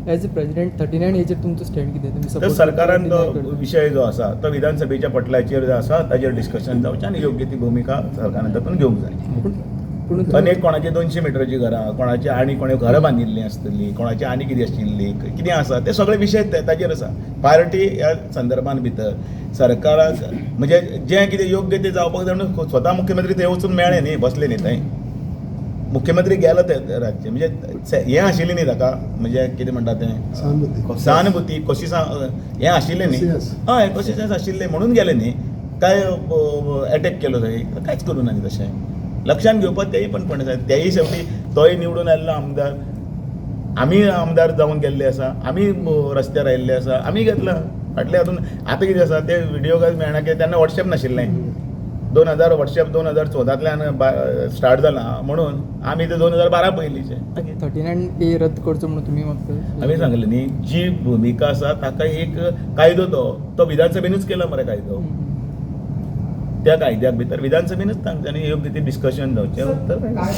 As a president 39 हेजेर तुमचो stand कितें? तुमी तर support सरकारान करता, तो deny करता? विशय जो आसा तो विधानसभेच्या पटलाचेर जो आसा ताजेर डिस्कशन जावचें आनी योग्य ती भुमिका सरकारान तातूंत घेवंक जाय. पूण पूण अनेक कोणाची 200 मिटराची घरां, कोणाची आनी कोणे घरां बांदिल्लीं आसतलीं, कोणाची आनी कितें आशिल्ली, कितें आसा ते सगळे विशय ताजेर आसा. पार्टी ह्या संदर्भान भितर सरकाराक म्हणजे जें कितें योग्य तें जावपाक जाय म्हणून स्वता मुख्यमंत्री थंय वचून मेळ्ळे न्ही, बसले न्ही थंय. मुख्यमंत्री गेलो ते रातचे, म्हणजे हें आशिल्लें न्ही ताका, म्हणजे कितें म्हणटा तें, सहानुभूती. सहानुभूती कशी हें आशिल्लें न्ही. कॉन्शियस. हय, कॉन्शियस आशिल्लें म्हणून गेले न्ही. काय एटॅक केलो थंय? कांयच करूं ना न्ही तशें. लक्षांत घेवपाक तेय पण पण आसा. तेय शेवटी तोय निवडून आयल्लो आमदार, आमी आमदार जावन गेल्ले आसा, आमी रस्त्यार आयिल्ले आसा, आमी घेतला फाटले हातून. आतां कितें आसा ते व्हिडियो काय मेळना कित्याक तेन्ना वॉट्सॅप नाशिल्लें. 2000 वॉट्सॅप 2014तल्यान स्टार्ट जाला म्हणून आमी ते 2012 पयलींचे. 39A रद्द करचो म्हणून तुमी मागता? हांवें सांगलें न्ही, जी भुमिका आसा ताका एक कायदो तो तो विधानसभेनूच केला मरे कायदो. त्या कायद्याक भितर विधानसभेनूच तांच्यांनी योग्य ते डिस्कशन जावचें. तर